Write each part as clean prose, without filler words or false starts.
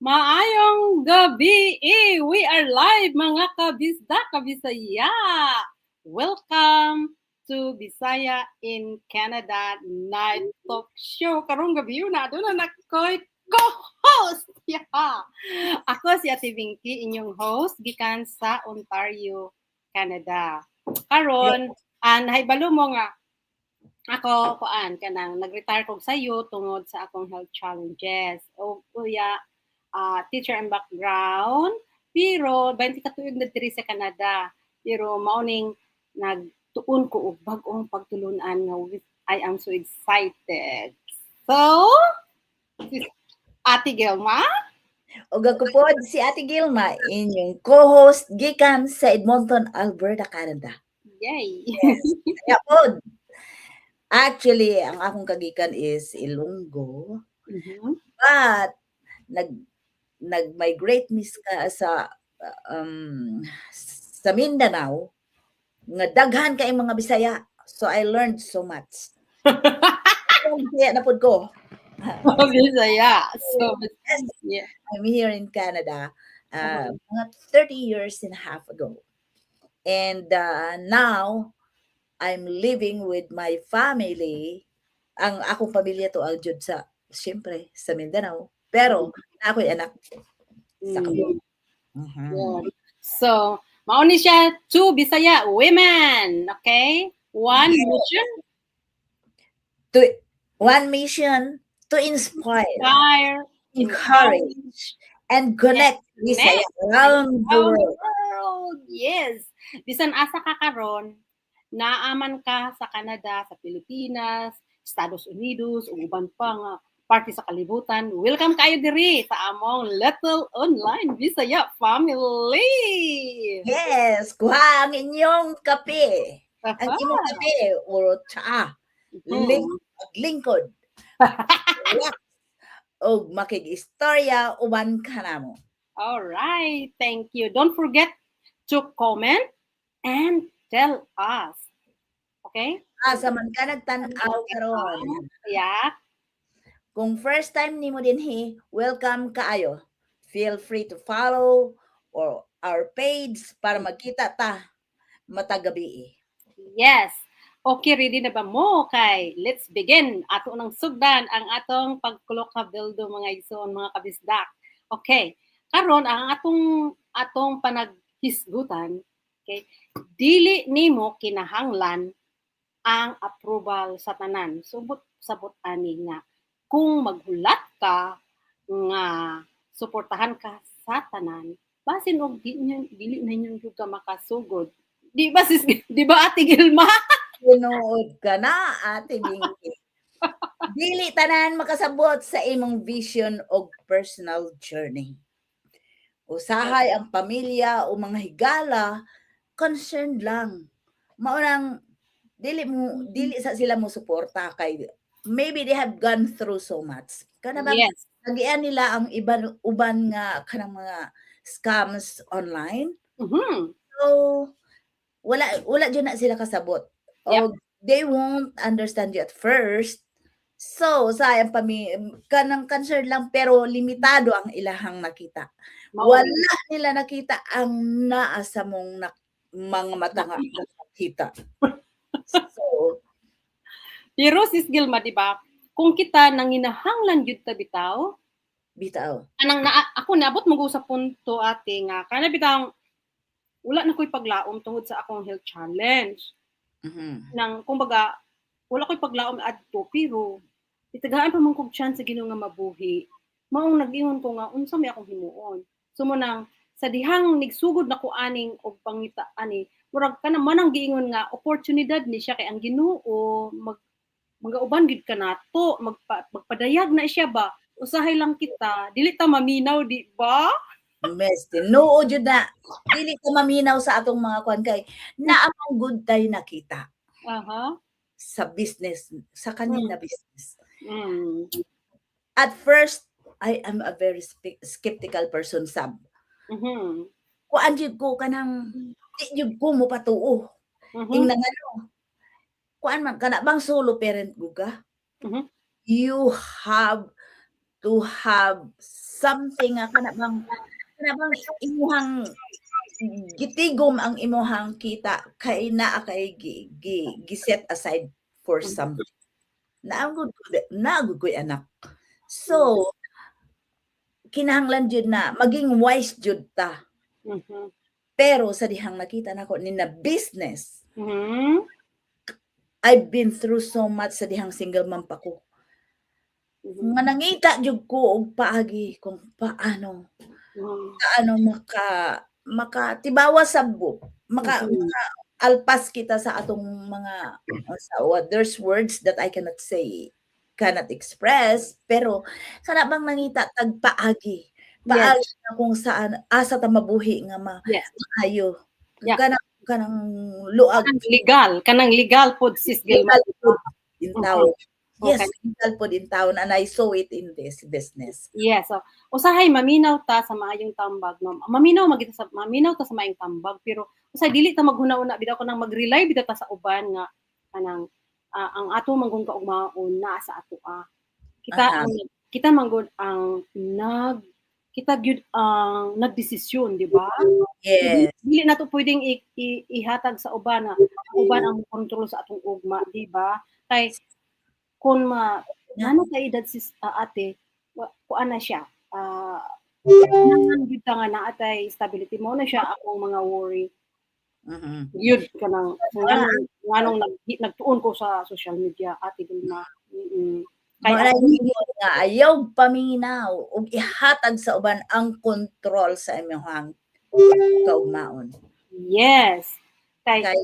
Maayong gabi! Eh, we are live, mga kabisda, kabisaya! Welcome to Bisaya in Canada Night Talk Show. Karong gabi na doon na nakoy co-host. Yeah. Ako si Ate Vinky, inyong host gikan sa Ontario, Canada. Karon, an nahibalo mo nga ako kuan kanang nag-retire kog sayo tungod sa akong health challenges. O kuya, teacher and background, pero 20 ka tuig na diri sa Canada. Pero mao ning nagtuon ko og bag-ong pagtulunan nga I am so excited. So, si Ate Gilma? Ug ako pod si Ate Gilma, inyong co-host gikan sa Edmonton, Alberta, Canada. Yay! Yes. Kaya pod. Actually, ang akong kagikan is Ilonggo. But nag-migrate mis ka sa Mindanao nga daghan kay mga Bisaya. So I learned so much. Bisaya na pod ko. Bisaya. So, Yes. I'm here in Canada mga 30 years and a half ago. And now I'm living with my family. Ang akong pamilya to ang jud sa, siyempre, sa Mindanao. Pero naa ako'y anak sa Cebu. Yeah. So, mao ni siya two Bisaya women, okay? One mission, To one mission, to inspire, inspire, encourage, and connect Bisaya around the around world. The world. Yes. Bisan asa ka karon, naaman ka sa Canada, sa Pilipinas, Estados Unidos, ug uban pa nga parte sa kalibutan. Welcome kayo diri sa among little online Bisaya family. Yes, kuha ang inyong kape. Ang imong kape or tsaa. Lingkod. Relax. Og makig-istorya uban kanamo. All right, thank you. Don't forget to comment and tell us. Okay? Asa man ka nagtan-aw karon? Kung first time nimo dinhi, welcome kaayo. Feel free to follow or our page para magkita ta matag gabi. Yes. Okay, ready na ba mo? Kay let's begin. Ato nang sugdan ang atong pagkulo-kabildo, mga igsoon, mga kabisdak. Okay. Karon ang atong panaghisgutan, okay? Dili nimo kinahanglan ang approval sa tanan. Subot sabot ani nga kung maghulat ka nga suportahan ka sa tanan, basin og di niya, dili na ninyo gyud ka makasugod. Di ba, sis, di ba, Ate Gilma? Tinuod ka na, Ate Binky. Dili tanan makasabot sa imong vision og personal journey. Usahay ang pamilya o mga higala concerned lang. Mao nang dili sa sila mo suporta kay maybe they have gone through so much. Kana bang nagian nila ang iban uban nga kanang mga scams online. So wala jud na sila kasabot. Og they won't understand you at first. So sayang pami kanang concern lang pero limitado ang ilahang nakita. Mao Wala nila nakita ang naa sa mong mga mata nga nakita. So Pero sis Gilma, di ba? Kung kita nanginahanglan gyud ta bitaw, Bitaw. Anang naa, ako naabot mo sa punto, ate, nga kana bitang wala na ko'y paglaom tungod sa akong health challenge. Nang kumbaga wala ko'y paglaom adto, pero itagaan pa man kog chance sa Ginoo nga mabuhi. Maong nag-ingon ko nga unsa may akong himuon. So mo nang sa dihang nigsugod na ko aning og pangita ani, murag kana man ang giingon nga oportunidad ni siya kay ang Ginoo magauban gid kanato, magpadayag na siya ba, usahay lang kita dili ta maminaw, di ba? Mes, tinuod jud na. Dili ta maminaw sa atong mga kuan kay naa man gud tay nakita sa business, sa kanya na business. At first, I am a very skeptical person sab. Kuan jud ko, kanang di jud ko mopatuo. Ingna ngano, kuan man kana bang solo parent gud ka? You have to have something nga kana bang imuhang gitigom ang imuhang kita kay naa kay gi set aside for something. Naa gud ko'y anak. So, kinahanglan jud na maging wise jud ta. Pero sa dihang nakita nako ni na business, I've been through so much sa dihang single mom pa ko. Nga nangita jud ko og paagi kung paano paano makatibawa sa maka makaalpas kita sa atong mga sa what, there's words that I cannot say, cannot express, pero kana bang nangita tag paagi. Paagi na kung saan asa ta mabuhi nga maayo. Kanang luag. Kanang legal pod, Sis Gilma. Legal pod intawon. Yes, legal pod intawon and I saw it in this business. Yes. So, usahay maminaw ta sa maayong tambag, no. Maminaw ta sa maayong tambag, pero usahay dili ta maghuna-una bitaw kanang mag-rely bitaw ta sa uban nga kanang ang ato manggong kaugmaon naa sa ato. Kita ang kita manggod ang nag kita gyud ang nagdesisyon, di ba? Yes. Dili nato pwedeng ihatag sa uban na ang uban ang kontrol sa atong ugma, di ba? Kay kung ma nano ka edad sis ate, kuan na siya. Kinahanglan gyud ta nga naa tay stability mo na siya akong mga worry. Yun kanang nganong nagtuon ko sa social media, Ate Gilma. Kay Mao na nga ayaw paminaw ug ihatag sa uban ang kontrol sa imong kaugmaon. Yes. Kay Kay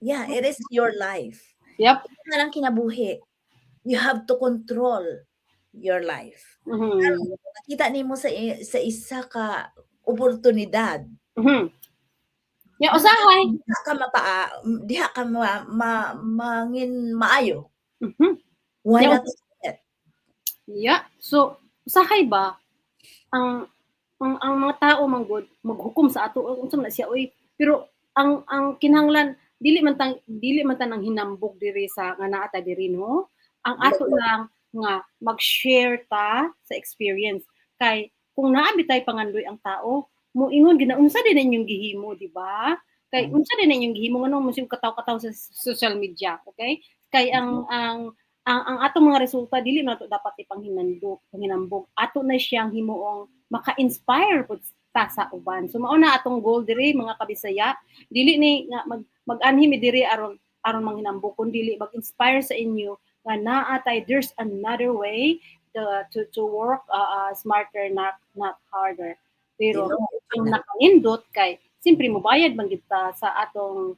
yeah, it is your life. Imo lang kinabuhi. You have to control your life. Nakita nimo sa isa ka oportunidad. Ya usahay. Diha ka ma, ma mangin maayo. Why not? Yeah. So usahay ba ang mga tao manggod maghukom sa ato, unsa man na siya oy, pero ang kinahanglan dili man ta nang hinambog diri sa nga naa ta diri, no. Ang ato lang nga mag-share ta sa experience kay kung naa bitay pangandoy ang tao, moingon gina, "Unsa din inyong gihimo?" Di ba? Kay unsa din inyong gihimo, nganong mo kataw-kataw sa social media? Okay, kay ang atong mga resulta dili man nato dapat ipanghinandog panghinambog. Ato na siyang himuong maka-inspire pud ta sa uban. So mao na atong goal diri, mga kabisaya. Dili ni nga mag-anhi mi diri aron manghinambog, kun dili mag-inspire sa inyo nga naa tay, there's another way to work smarter, not harder. Pero ang nakanindot kay siyempre mobayad man gid ta sa atong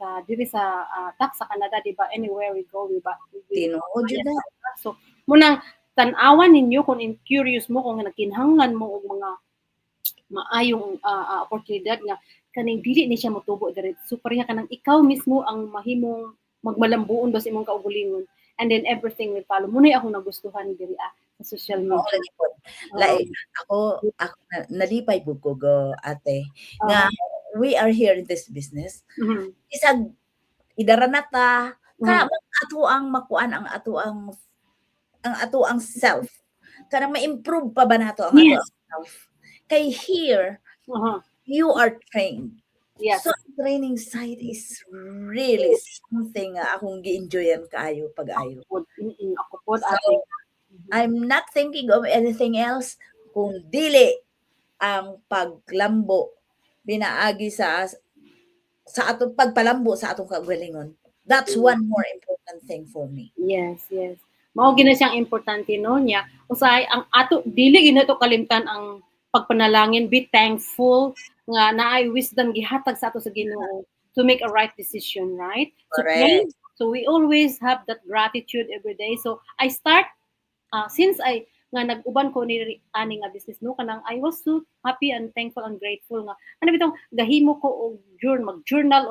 sa diri sa tax sa Canada, di ba? Anywhere we go, we ba we Tinuod jud na. So munang tan-awan ninyo kung in curious mo, kung nagkinahanglan mo og mga maayong oportunidad nga kaning dili ni siya motubo diretso, pareha kanang ikaw mismo ang mahimong magmalambuon ba sa imong kaugalingon, and then everything will follow. Muna akong nagustuhan diri sa social Oo, media. Lagi pod. Like ako na, nalipay pud ko go, ate, nga we are here in this business. Isag idara na ta, kana bang ato ang makuan ang ato ang self. Kanang ma-improve pa ba nato ang ato ang self? Kay here you are trained. So ang training side is really something nga akong gi-enjoyan kaayo pag-ayo. Pod, ako pod, So, ate. I'm not thinking of anything else kung dili ang paglambo pinaagi sa atong pagpalambo sa atong kaugalingon. That's one more important thing for me. Yes. Mao gina siyang importante, no, niya. Usahay ang ato dili gid nato kalimtan ang pagpanalangin, be thankful nga naay wisdom gihatag sa ato sa Ginoo to make a right decision, right? So Correct. Pray, so we always have that gratitude every day. So I start since I nga nag-uban ko ni ani nga business, no, kanang I was so happy and thankful and grateful nga ano bitong gahimo ko og journal, mag-journal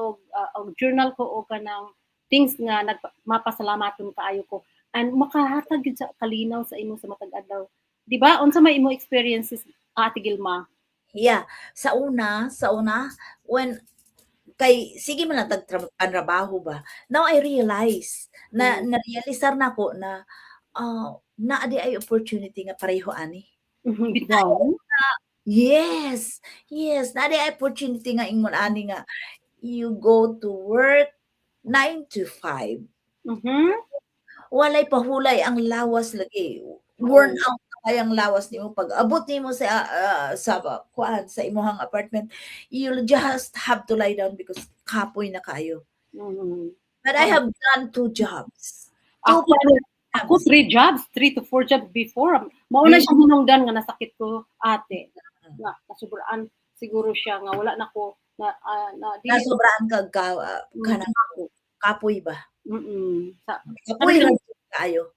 og journal ko og kanang things nga nag mapasalamaton kaayo ko and makahatag gyud sa kalinaw sa imo sa matag adlaw, di ba? Unsa may imo experiences, Ate Gilma? Yeah, sa una when kay sige man lang tag panrabaho ba. Now I realize na na-realisar nako na Naa diay opportunity nga pareho ani. Bitaw. Yes, naa diay opportunity nga ingon ani nga you go to work 9 to 5. Walay pahulay ang lawas lagi. Worn out na kay ang lawas nimo pag-abot nimo sa kuan, sa imong apartment, you'll just have to lie down because kapoy na kaayo. But I have done 2 jobs. 2 Ako, ako jobs. 3 jobs, 3 to 4 jobs before. Mao na siya hinungdan nga nasakit ko, ate. Nga nasubraan siguro siya nga wala na ko na dili Nasobrahan kag ka kanang kapoy ba? Mm. Sa Kapoy ra jud kaayo.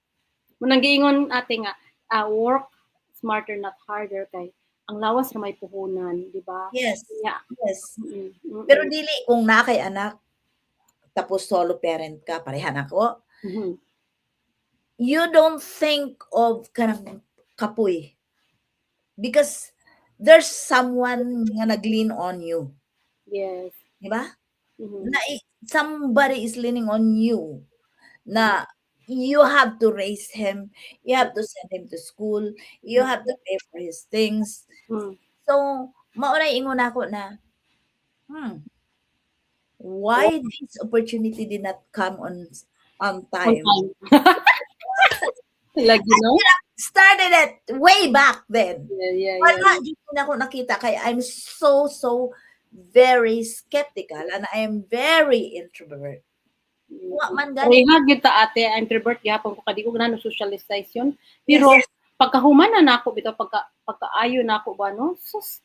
Mao nang giingon, ate, nga work smarter, not harder, kay ang lawas ra may puhunan, di ba? Yes. Yeah. Yes. Pero dili kung naa kay anak tapos solo parent ka, pareha nako. You don't think of kanang kapoy. Because there's someone nga nag-lean on you. Di ba? Mhm. Na somebody is leaning on you na you have to raise him, you have to send him to school, you have to pay for his things. So, mao na ingon nako na, why this opportunity did not come on On time? Time. Lagi, no? Started it way back then. Wala jud nako nakita kay I'm so so very skeptical and I am very introvert. Wa man gani. Pareha gyud ta, ate, introvert gihapon ko kadi ko ganahan og socialization. Pero pagkahuman na nako bitaw, pagkaayo nako ba, no? Sus,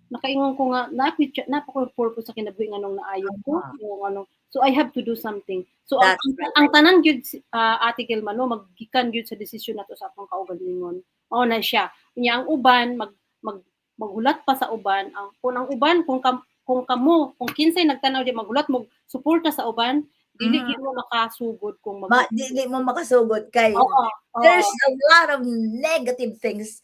nakaingon ko nga naa pa ko purpose sa kinabuhi nganong naayo ko, o ano. So I have to do something. So ang, That's ang tanan gyud, Ate Gilma, no, maggikan gyud sa desisyon nato sa atong kaugalingon. Mao na siya. Unya ang uban mag mag maghulat pa sa uban, ang kung ang uban, kung kamo, kung kinsay nagtan-aw di maghulat mo suporta sa uban, dili gyud mo makasugod kung mag Ma, di mo makasugod kay Oo. there's a lot of negative things.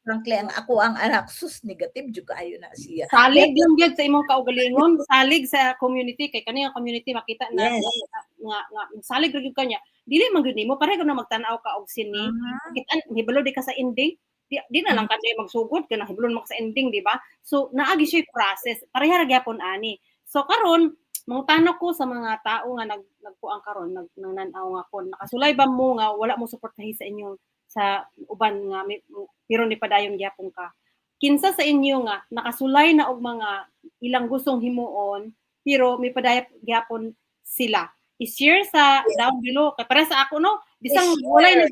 Frankly, ang ako ang anak, sus, negative jud kaayo na siya. Salig lang gyud sa imong kaugalingon, salig sa community kay kani ang community makita na nga salig ra gyud kanya. Dili man gyud nimo pareho na magtan-aw ka og sine. Kitan hibalo di ka sa ending. Di na lang ka di magsugod ka na hibalo man ka sa ending, di ba? So naagi siya process. Pareha ra gyapon ani. So karon mangutana ko sa mga tao nga nagkuang karon, nag nan-aw nga kon nakasulay ba mo nga wala mo suportahi sa inyong sa uban nga may, pero ni padayon gyapon ka. Kinsa sa inyo nga nakasulay na og mga ilang gustong himuon pero may padaya gyapon sila? I-share sa down below kay para sa ako, no, bisang I-share.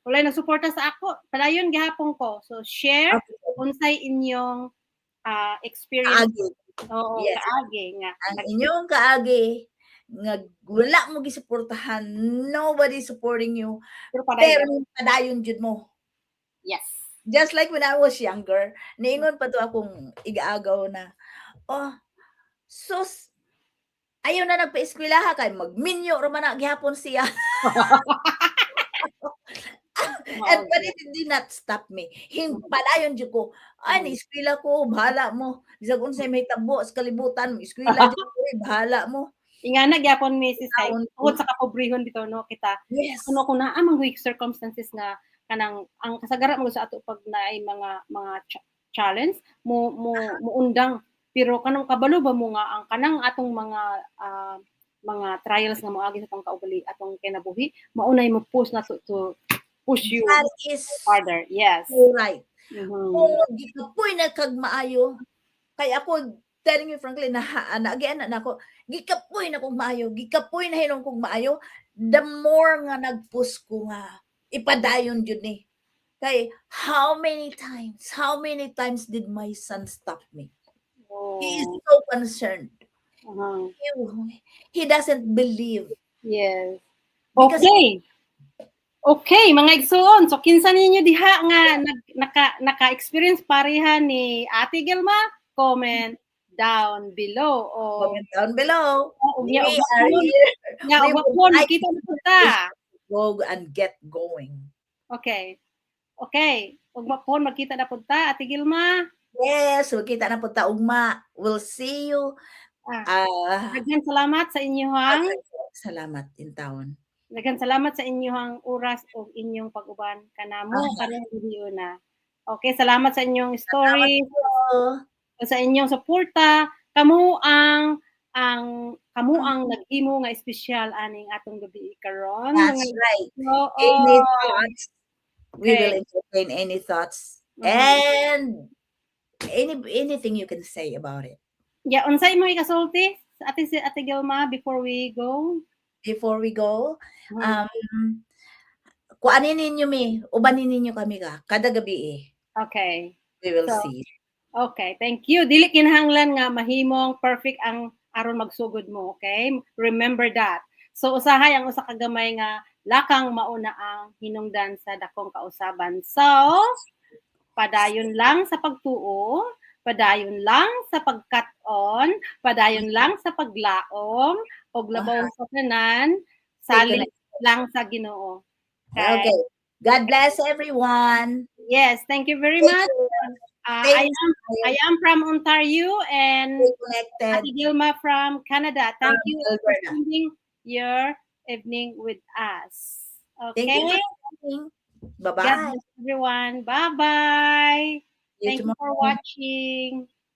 Walay nagsuporta sa ako, padayon gihapon ko. So share unsay inyong experience. Kaagi. Oo, kaagi nga Ang inyong kaagi nga wala mo gisuportahan, nobody supporting you, pero padayon. Pero padayon jud mo. Just like when I was younger, niingon pa to akong igaagaw na, "Oh, sus, ayaw na nagpa-eskwela ha, kay magminyo ra man na gihapon siya." And but it did not stop me. Padayon jud ko. "Ay, ni-eskwela ko, bahala mo. Bisag unsay mahitabo sa kalibutan, eskwela jud ko, eh, bahala mo." Ingana gyapon, misis, kay Taon ko. tungod sa kapobrehon bitaw, no, kita. Kuno kung naa man gyud circumstances nga kanang ang kasagaran mo sa ato pag naay mga challenge mo muundang, pero kanang kabalo ba mo nga ang kanang atong mga trials nga moagi sa atong kaugali, atong kinabuhi, maunay mo push na to push you That is farther. Yes. so right. Kung gikapoy na kag maayo, kay ako, telling you frankly, na naagian na nako, gikapoy na kog maayo, gikapoy na hinon kog maayo, the more nga nag-push ko nga ipadayon jud ni. Kay how many times did my son stop me? He is so concerned. He doesn't believe. Because Okay, mga igsuon. So kinsa ninyo diha nga naka-experience pareha ni Ate Gilma? Comment down below. O Comment down below. O, We are here. nya We ug would po like nakita na pud ta. go and get going. Okay. Okay. Ugma po magkita na pud ta, Ate Gilma. Yes, magkita na pud ta ugma. We'll see you. Daghan salamat sa inyong Salamat in town. Daghan salamat sa inyong oras ug inyong pag-uban kanamo karong gabii na. Okay, salamat sa inyong Salamat stories, po. sa inyong suporta. Kamo ang naghimo nga espesyal aning atong gabii karon. That's Mga right. Oo. Any thoughts, we will entertain any thoughts and anything you can say about it. Yeah, unsay imong ikasulti sa ate, si Ate Gilma, before we go? Before we go, kuanin ninyo mi, ubanin ninyo kami ka kada gabi eh. We will So, see. Okay, thank you. Dili kinahanglan nga mahimong perfect ang aron magsugod mo, okay? Remember that. So usahay ang usa ka gamay nga lakang mauna ang hinungdan sa dakong kausaban. So, padayon lang sa pagtuo, padayon lang sa pagkat-on, padayon lang sa paglaom, ug labaw sa tanan, salig lang sa Ginoo. Okay. Okay. God bless everyone. Yes, thank you very Take much. care. I Stay am from Ontario and Stay connected. Ate Gilma from Canada. Thank From you for Alberta. spending your evening with us. Thank you Okay. for coming. God Bye-bye. bless everyone. Bye-bye. See you Thank you for tomorrow. watching.